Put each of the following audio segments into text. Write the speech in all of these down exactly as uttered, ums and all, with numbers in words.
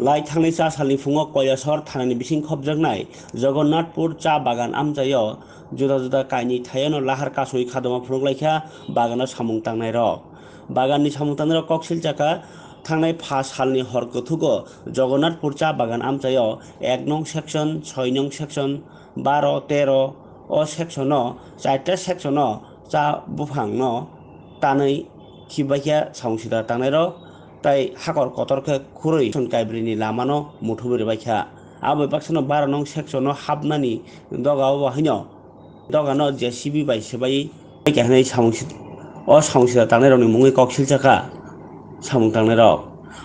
Lai thangni cha salni phungo Koilasor thanani bising khopjaknai Jagannathpur cha bagan amchaio juda juda kainwi thaiono lahar kasui khadoma phunuk laikha bagano samung tangnairok. Baganni samung tangnairok koksil chakha thangnai pha salni hor kuthugo Jagannathpur cha bagan amchaio ek nong section, soi nong section, baro, tero o section o, chaita section o cha buphang no tanwi khibaikha samung sida tangnairok, tai hakor kotor khe khurwi section kaibrini lamano muthubwi rwbaikha. Abo baksano baro nong section o hapnani doga o haino dogano J C B bai swbai khe hinwi samung sit-, o samung sida tangnairokni mungwi kok silchakha samung tangnairok.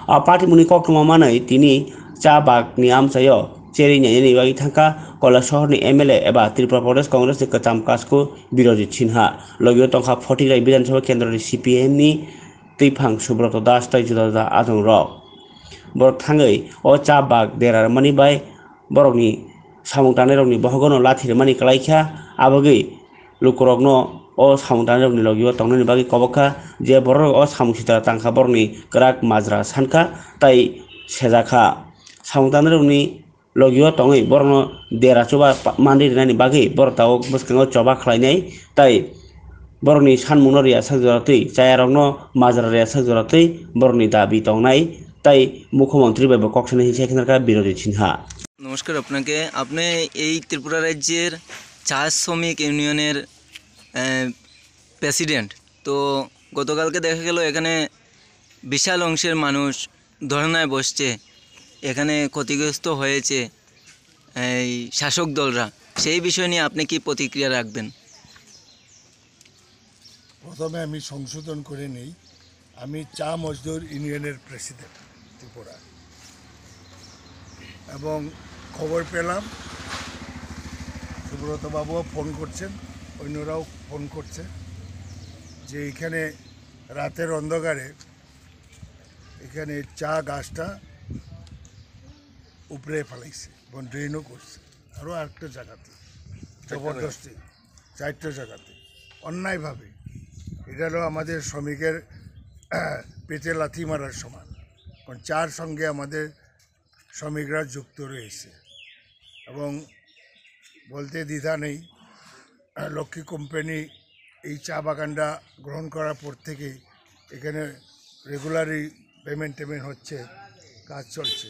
O patimungni koktwma manwi tini cha bagni amchaio cherwi nainani bagwi thangkha Koilasohorni M L A eba Tripura Pradesh Congressni kwcham kasku Birojit Sinha, logio tongkha Photi Rai Bidhan Sabha Kendroni C P M ni twiphang Subroto Das tei juda juda adongrok. Borok thangwi o cha bag dera rwmani bai borokni samung tangnairokni bohogono lathi rwmani kwlaikha, abagwi lukurokno o samung tangnairokni logio tongnani bagwi kobokha, je borok o samung sitra tangkha borokni kwrak majra sankha tei sejakha. Samung tangnairokni logio tongwi borokno dera chuba pa-, manri rwnani bagwi borok tabuk bwskango choba khlainai tei borokni sanmungno riyasak jora twi, chayarokno majra riyasak jora twi borokni dabi tongnai tei mukhyamantri bai bo kok sanai hinwi sai khna kha Birojit Sinha. নমস্কার আপনাকে। আপনি এই ত্রিপুরা রাজ্যের চা শ্রমিক ইউনিয়নের, আহ, প্রেসিডেন্ট। তো গতকালকে দেখা গেল এখানে বিশাল অংশের মানুষ ধর্নায় বসছে, এখানে ক্ষতিগ্রস্ত হয়েছে এই শাসক দলরা। সেই বিষয় নিয়ে আপনি কি প্রতিক্রিয়া রাখবেন? প্রথমে আমি সংশোধন করে নেই, আমি চা মজদুর ইউনিয়নের প্রেসিডেন্ট ত্রিপুরা। এবং খবর পেলাম, সুব্রতবাবুও ফোন করছেন, অন্যরাও ফোন করছে যে এখানে রাতের অন্ধকারে এখানে চা গাছটা উপরে ফেলাইছে এবং ড্রেনও করছে, আরও আরেকটা জায়গাতে জবরদস্তি, চারটা জায়গাতে অন্যায়ভাবে। এটা হলো আমাদের শ্রমিকের পেটে লাথি মারার সমান, কারণ চার সঙ্গে আমাদের শ্রমিকরা যুক্ত রয়েছে এবং বলতে দ্বিধা নেই, লক্ষ্মী কোম্পানি এই চা বাগানটা গ্রহণ করার পর থেকে এখানে রেগুলারই পেমেন্ট টেমেন্ট হচ্ছে, কাজ চলছে।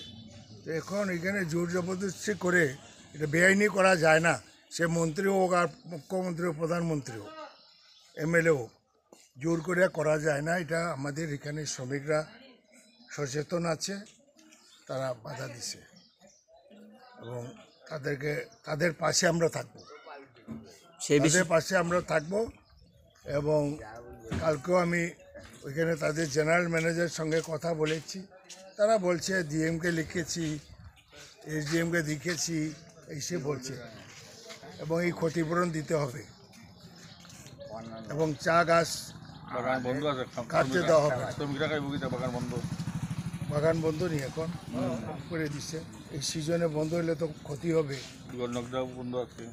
তো এখন এখানে জোর জবরদস্তি করে এটা বেআইনি করা যায় না। সে মন্ত্রী হোক আর মুখ্যমন্ত্রী হোক, প্রধানমন্ত্রী হোক, এমএলএ হোক, জোর করে করা যায় না। এটা আমাদের এখানে শ্রমিকরা সচেতন আছে, তারা বাধা দিছে এবং তাদেরকে, তাদের পাশে আমরা থাকবো। সেই বিষয়ে তাদের পাশে আমরা থাকবো এবং কালকেও আমি ওইখানে তাদের জেনারেল ম্যানেজারের সঙ্গে কথা বলেছি। তারা বলছে, ডিএমকে লিখেছি, এসডিএমকে লিখেছি, এসে বলছে এবং এই ক্ষতিপূরণ দিতে হবে এবং চা গাছ বাগান বন্ধ আছে, কাটতে দেওয়া হবে না। শ্রমিকরা খাইব কি চা বাগান বন্ধ? বাগান বন্ধ নেই এখন, করে দিচ্ছে। এই সিজনে বন্ধ হলে তো ক্ষতি হবে। লকডাউন বন্ধ আছে।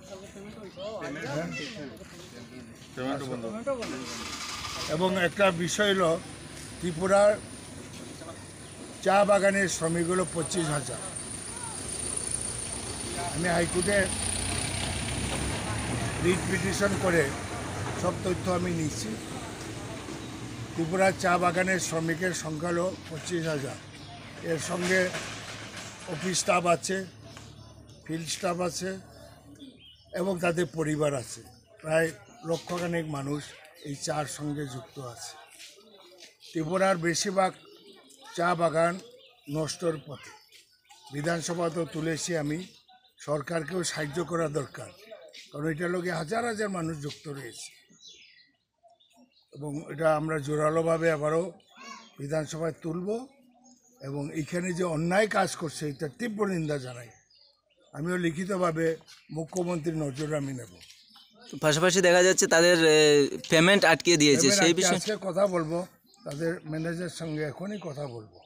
হ্যাঁ? পেমেন্টও বন্ধ। এবং একটা বিষয় হলো, ত্রিপুরার চা বাগানের শ্রমিক হলো পঁচিশ হাজার। আমি হাইকোর্টে রিট পিটিশন করে সব তথ্য আমি নিচ্ছি। ত্রিপুরার চা বাগানের শ্রমিকের সংখ্যা হলো পঁচিশ হাজার। এর সঙ্গে অফিস স্টাফ আছে, ফিল্ড স্টাফ আছে এবং তাদের পরিবার আছে। প্রায় লক্ষখানেক মানুষ এই চার সঙ্গে যুক্ত আছে। ত্রিপুরার বেশিরভাগ চা বাগান নষ্টর পথে। বিধানসভাতেও তুলেছি আমি, সরকারকেও সাহায্য করা দরকার, কারণ এটার লগে হাজার হাজার মানুষ যুক্ত রয়েছে। এবং এটা আমরা জোরালোভাবে আবারও বিধানসভায় তুলব এবং এখানে যে অন্যায় কাজ করছে, এটা তীব্র নিন্দা জানাই। আমিও লিখিতভাবে মুখ্যমন্ত্রীর নজরে আমি নেব। তো পাশাপাশি দেখা যাচ্ছে তাদের, এ, পেমেন্ট আটকে দিয়েছে, পেমেন্ট সেই আটকে বিষয়ে আজকে কথা বলবো, তাদের ম্যানেজারের সঙ্গে এখনই কথা বলবো।